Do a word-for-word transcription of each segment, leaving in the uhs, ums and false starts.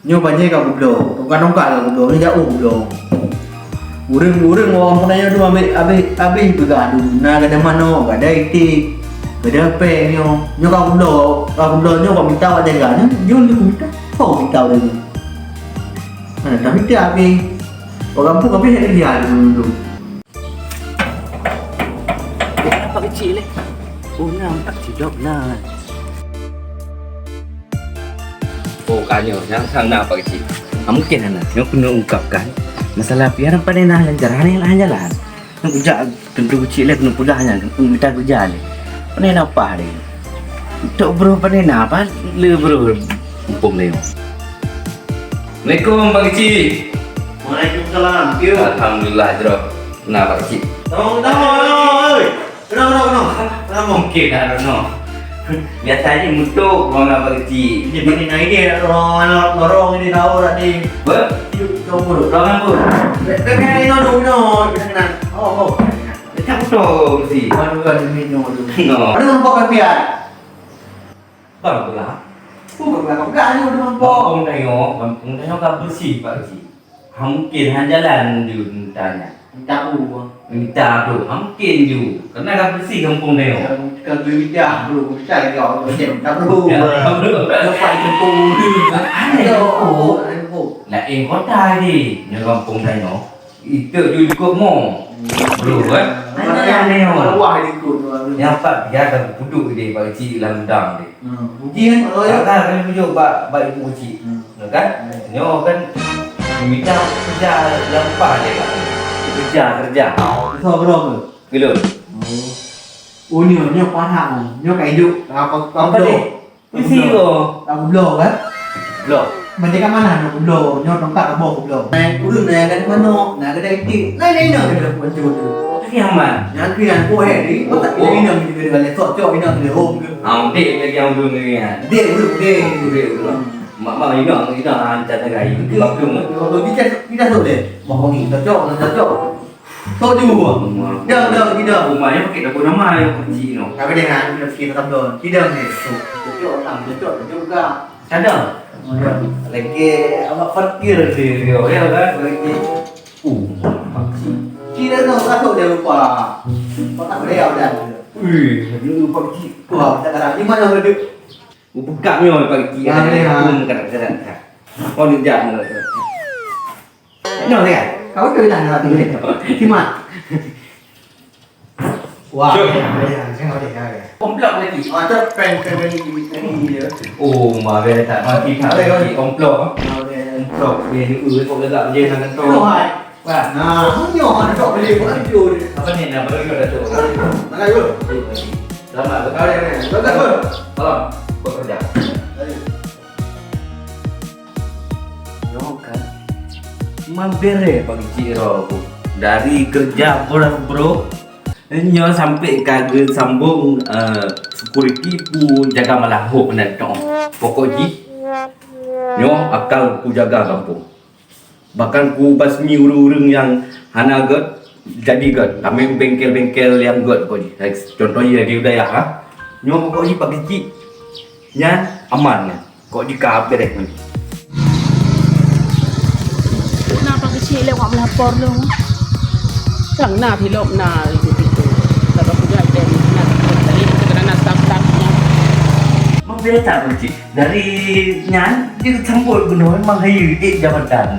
Nyoe bajèe ka kubloe, tongkat-tongkat ka kubloe, nyoe jak kubloe. Ureueng-ureueng awak kampung tanyoe tu abéh, abéh, abéh peugah tu, na gadôh manok, gadôh iték, gadôh péng nyoe. Nyoe ka kubloe, ka kubloe nyoe ka mita awak jaga, nyoe, nyoe lé kumita, peue mita ureueng nyoe. Hana tamita abéh. Awak kampung abéh jak keureuja dulu. Eh, nampak keuchik lé. Oh, nampak sidok na. Oh, ka nyoe, nyang sang na Pak Keuchik. Ah, mungkin hana. Nyoe keuneuk ungkapkan masalah pian pandai na jalan, jalan. Nyoe kujak tentu keuchik lé keuneuk peugah nyan, keuneuk mita keureuja lé. Pandai na paih lé. Tok broh pandai na, apa le broh mumpung lé. Assalamualaikum, Pak Keuchik. Waalaikumsalam. Yo. Alhamdulillah, jroh. Na, Pak Keuchik. Tolong, tolong, oi. Kenapa, kenapa, kenapa? Kenapa? Okey, dah, dah, no. Biasa aja mutuk, orang nak berhenti. Ini pakai naik dia, orang, orang, orang ini tahu tadi. Ber? Yuk, coba dulu. Orang apa? Pakai naik, no, no, no, kita kenal. Oh, oh. Kita foto mesti. Mana kan ini, no, no. No. Mana nampak kan, Pian? Bang, peugah. Oh, bang, peugah. Peugah ni, udah nampak. Kampung Tanyoe, kampung Tanyoe ka bersih, Pak Keuchik. Ha, mungkin han jalan ju tanya. Minta apa? Minta apa? Ha, mungkin ju. Karena ka bersih kampung Tanyoe. Ya, ka bersih, bro. Minta lagi orang macam minta, bro. Ya, bro. Lepas itu, bro. Aneh, bro. Aneh, bro. Lain kota ni, nyoe kampung Tanyoe. Itu ju ikut mo. Bro, kan? Mana yang aneh, mo? Wah, ikut, bro. Yang empat biar dah duduk di Pak Keuchik dalam gudang ni. Hmm. Ujian, kalau ya. Karena kena tunjuk bak, bak ibu kecil. Hmm. Ya kan? Hmm. Nyoe kan minta kerja yang apa dia, Pak? Kerja, kerja. Besar berapa? Belum. Oh. Oh, nyoe, nyoe parah, oh. Nyoe ka hidup. Apa, apa Apa dia? Mesti ko. Aku bloe, kan? Bloe. Macam kat mana nak bloe? Nyoe tongkat abah aku bloe. Naik urun, naik ada manok, naik ada itik. Lain-lain nak kena kuat tu. Tapi aman. Yang tu yang kuat, eh, ni. Kau tak kena minum, kena kena cocok, minum, kena home ke. Ah, dek lagi yang belum ni, ya. Dek, belum, dek. Dek, belum. Mak, mak, you know, you know, ah, macam tengah, you know, belum. Kita, kita tu deh. Mau ni, cocok, tak cocok. Tok ju. Dah, dah, tidak. Rumah yang pakai dapur nama yang kunci no. Tapi dengan kita kita belum. Tidak ni. Cocok, tak cocok, cocok juga. Ada. Lagi awak parkir dia, ya kan? Lagi. Oh, pakcik. Tidak tahu, tak tahu dia lupa. Kau tak boleh, ya, udah. Wih, dia lupa pakcik. Wah, tak ada. Di mana dia? Buka nyoe pakcik. Ya, ya. Pun kadang-kadang. Oh, ni jangan. Nyoe, ya? Kau tu dah nak tu. Simak. Wah, ya, ya, ya, ya, ya. Komplok lagi. Ah, tu prank family, family dia. Oh, mah, biar tak mati, tak Ada, mati. Komplok, ah. Ada. Komplok, dia ni, uh, kau letak je, nak kentut. Nyoe, hai. Wah. Nah, nyoe, ada tak boleh buat tu. Apa ni, nak baru kau dah tu? Mana, yuk? Selamat, betul. Ada, ada. Betul, betul. Salam, bekerja. Ayo. Nyoe kan. Memang bereh pagi cik Iro aku. Dari kerja bro, bro. Nyoe sampai ka geusambung, eh, security pu jaga malam ho keunan tong. Pokok jih, nyoe akan kujaga gampông. Bahkan kubasmi ureueng-ureueng nyang hana gét jadi gét. Ramé bengkel-bengkel nyang gét pokok jih. Contoh jih di Udayah, ha. Nyoe pokok jih pagi cik nyan aman nyan. Kok jika bereh ni? Kenapa kecil lewat melapor lu? Sang na tilok na itu itu. Kalau punya dan na tadi itu kena na staff-staff. Mau beda tak kecil? Dari nyan dia sambut guna memang hayu di jabatan.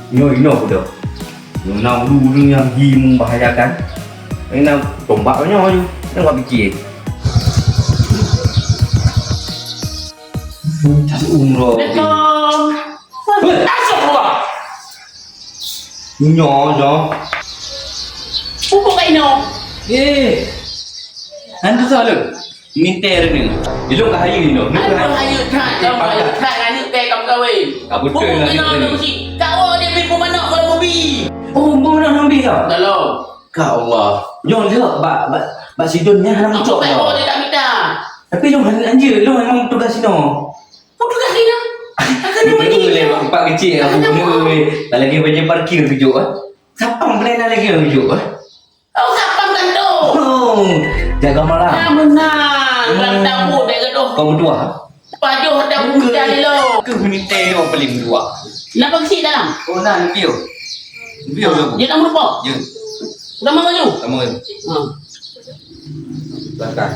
Nyo ino kuda. Nyo na ulu-ulu yang hi membahayakan. Ina tombak nyo aju. Tengok biji. Umroh. Assalamualaikum. Astagfirullah. Nyo, nyo. Pupuk kat ino. Eh. Nanti salah. Minta ni. Ilok ka hayu ni. Aduh, hayu that, dong, hayu that, aneuk teh kamu kawin. Ka betul. Pupuk lah kat ino ni. Kau dia beli pupuk manok kalau beli. Oh, pupuk manok nak beli kau? Dalam. Ka Allah. Nyoe lheueh bak, bak, bak sidon nyan hana mucok dah. Tapi nyoe hana anjeut, nyoe memang tugas sinoe. Oh, tugas sinoe? Akan nama dia? Pak kecil aku kena. Tak lagi baca parkir kejut ah. Sapang pernah lagi kejut ah. Oh, sapang tentu. Oh, jaga malam. Nah, benar. Dalam tabut dia gaduh. Kau berdua? Pajoh dah buta lilo. Keu meunitée nyoe paléng dua. Napa geuchik dalam? Oh, na, neubiyeu. Neubiyeu lom. Dia nak meurupok? Ya. Udah mau laju? Sama laju. Ha. Belakang.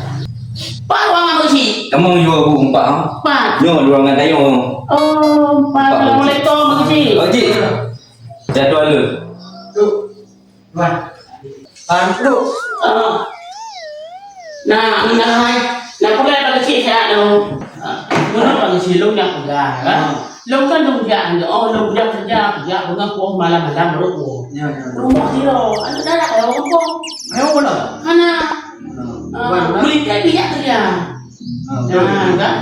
Pak ruangan Pak Geuchik. Kamu jua bu empat, ha? Empat. Nyoe ruangan tayo. Oh, empat. Assalamualaikum, Pak Geuchik. Pak Geuchik. Jadwal lu. Tuan. Ah, duduk. Ah. Nah, nah, hai. Nah, peugah bak keuchik siat tu. Ah, meunan bak keuchik lôn nyang peugah, kan? Ah. Lôn kan lôn jak, oh, lôn jak keureuja, jak beungoh poh malam-malam baru poh. Ya, ya, ya. Rumoh sidroe, aneuk dara ka rumoh. Ayo pulang. Hana. Ah, ah, wan, wan. Meulintèe pih jak keureuja. Ah, nah, betul. Kan?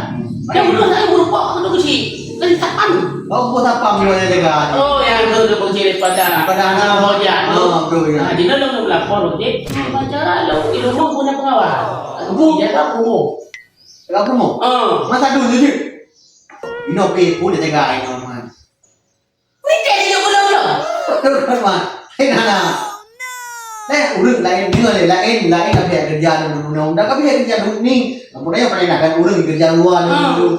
Yang betul saya berupa kena kecil. Kan sapam. Oh, buat sapam juga ada jaga. Oh, yang tu tu kecil daripada. Daripada anak. Oh, ya. Oh, betul, ya. Nah, di dalam lapor, Cik. Hmm. Macam mana lo, di rumah punya pengawal. Aku. Jaga promo. Jaga promo? Ah. Masa dulu, Cik. Ino pi pun dia jaga, ino, man. Meunitèe laju ulôn-ulôn. Betul kan, Mak? Hei, na, na. Eh, ureueng laén nyoe lé, laén, laén ka payah keureuja lom, lom, lom. Dak ka payah keureuja lom ni. Ampun, ayah paléng na kan ureueng keureuja luwa lom, lom.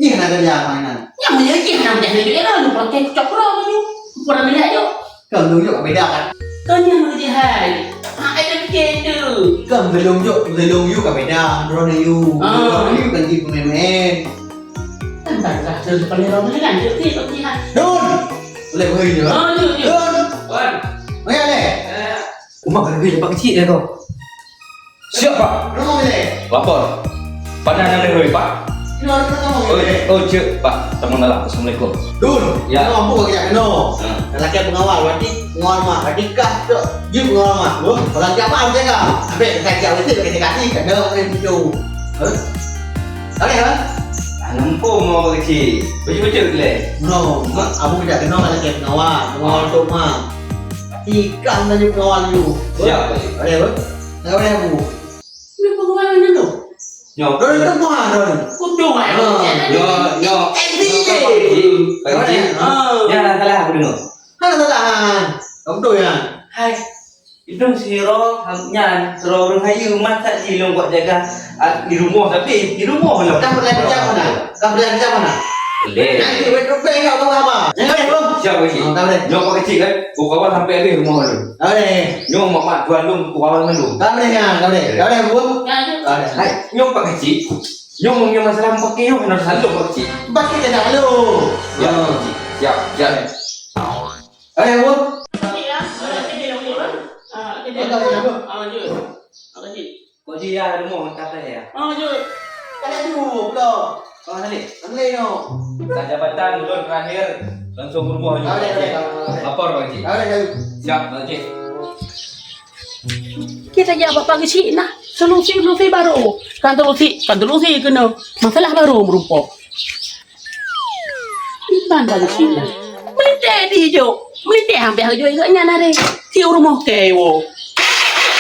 Jih na keureuja mainan. Nyang meunyoe jih na meunyoe laju, ya, laju pakai kucok keudroe laju. Kurang minyak jok. Kan lôn jok ka beda kan? Kan nyang meunyoe jih hai. Ah, ai dah pikir tu. Kan belum jok, belum you ka beda, droeneuh you. Ah. Droeneuh you kan jih pemain-main. Kan tak rasa sepanjang orang ni kan, jom, jom, jom, jom. Dun! Boleh beri je. Oh, jom, jom. Dun! Wan. Mari, Ale. Eh. Rumah lebih lepak kecil dah tu. Siap, Pak. Rumah boleh. Lapor. Pada nama dia, Pak? Ini orang pertama Oh, boleh. Oh, cek, Pak. Teman dalam. Assalamualaikum. Dun. Ya. Kena apa kerja kena? Ha. Lelaki pengawal, berarti pengawal mak. Berarti kah tu, you pengawal mak. Loh, kalau siapa harus jaga? Habis kita siap itu, kita kasih, kena orang itu. Hah? Boleh, ha? Ah, nampak mau kecil. Betul-betul, Glenn. No, mak, aku tidak kenal lagi pengawa. Pengawa tu, mak. Ikan tadi pengawa you. Siap, Pak Cik. Boleh, apa? Tak boleh, aku. Ni pengawa ni tu. Nyo. Dah, dah, dah, dah. Kutu, eh. Ha. Nyo, nyo. N B A. Pak Cik. Pak Cik. Ha. Ya, salah aku dengar. Hana salah, Han. Kamu tu, ya? Hai. Idong sidroe nyan, sidroe ureueng hayeue, masa jih lôn buat jaga, ah, di rumoh, tapi di rumoh lom. Kah pernah kerja mana? Kah pernah kerja mana? Boleh. Nanti wet rupeng kau tahu apa? Jangan wet, Bang. Siap, Pak Cik. Oh, tak boleh. Nyoe Pak Cik, kan? Ku kawal sampai habis rumoh tu. Tak boleh. Nyoe mak, mak tuan lôn, ku kawal ngon lôn. Tak boleh, ya, tak boleh. Tak boleh, Bang. Tak boleh. Hai, nyoe Pak Cik. Nyoe meunyoe masalah pakai nyoe, hana salok Pak Cik. Pakai tak ada lu. Siap, Pak Cik. Siap, siap. Eh, Bun. Cik, ya. Ah, cik, ya, ya, ya. Ah, cik, ya. Ah, jom. Ah, cik. Kok jih ya, rumoh tak payah ya? Ah, jom. Kalau tu, pula. Kau Saleh? Saleh, no. Tak jabatan, ulôn terakhir, langsung ke rumah je. Boleh, boleh, boleh. Lapor, Pak Cik. Boleh, boleh. Siap, Pak Cik. Kita jak bapak kecil nah. Solusi, solusi baru. Kan solusi, kan solusi kena. Masalah baru merumpok. Iban bak geuchik nyan. Meulintèe di jok. Meulintèe hampéh geujok geuh nyan aré. Tiep rumoh kèe woe.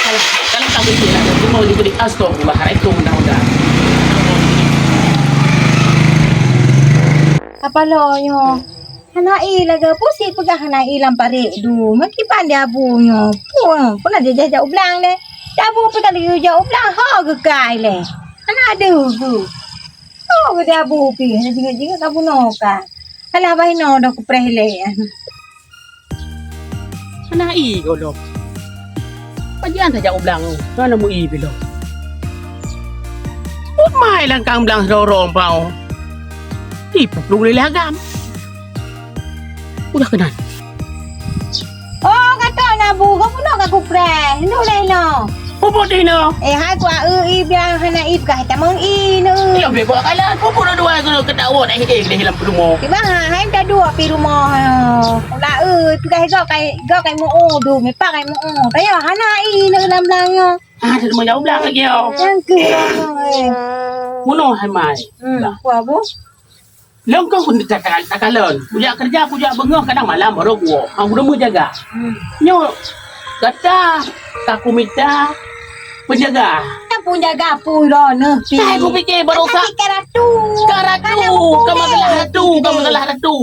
Alah, kalau tak geuchik nyan, rumoh di kulit, astagfirullah, hai tu mudah-mudahan. Apa lo nyoe? Hana ie lagèe pusi peugah hana ie lam parit du. Meukiban di abu nyoe. Pun, pun ada jajak ublang deh. Di abu peugah lagèe jajak ublang, ho geukai lé. Hana ada bu. Oh, geude abu pih, hana jinggat-jinggat ka bunoe ka. Alah, bah inoe dah kupreh lé. Hana ie gohlom. Pajan tajak u blang, hana meu ie bilom. Umai langkang blang sidroe-droe pao. Ipuplueng lé agam. Udah keunan. Oh, ka trok na bu, ka bunoe ka kupreh. Nyoe lé inoe. Pupuk di inoe. Eh, hai ku a eu i biang hana i peugah tamong i neu. Yo, bebo kalan. Pupuk na dua keunoe keudak wot eh eh lé lam peurumoh. Tiba ha, hai ta duek pi rumoh. Ula eu peugah go kai, go kai mu o du, mepak kai mu o. Tayo hana i neu lam blang nyoe. Ah, ada mau jauh blang lagi yo. Yang ke eh. Bunoe hai mai. Hmm, ku abu. Lôn kon takal-, takalon. Kujak keureuja, kujak beungoh, kadang malam baru kuwoe. Ha, gureueng meujaga. Hmm. Nyoe gata ka kumita peunjaga. Kan peunjaga pui droeneuh pi. Hai kupike baroesa. Tapi ka ratu. Ka ratu, ka masalah ratu, ka masalah ratu.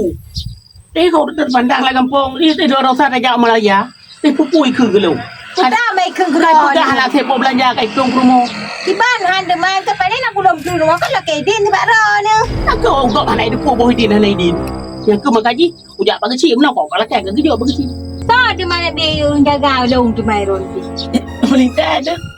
Eh, kau teupandang lam gampông. Ni, ni baroesa tajak Malaya. Eh, pupui keu geulong. Kita mai keu gro. Peugah lah sebo beulanja ka itong peurumoh. Iban han deuma teuh paléng nak ulôn peurumoh kan lakée idin bak droeneuh. Aku gob hana idin, boh idin hana idin. Nyang keu makaji, ujak pageusi meunoe kok lakée keu geujok pageusi. Toh deuma nabi jaga lôn teumai ron. Peulintah deh.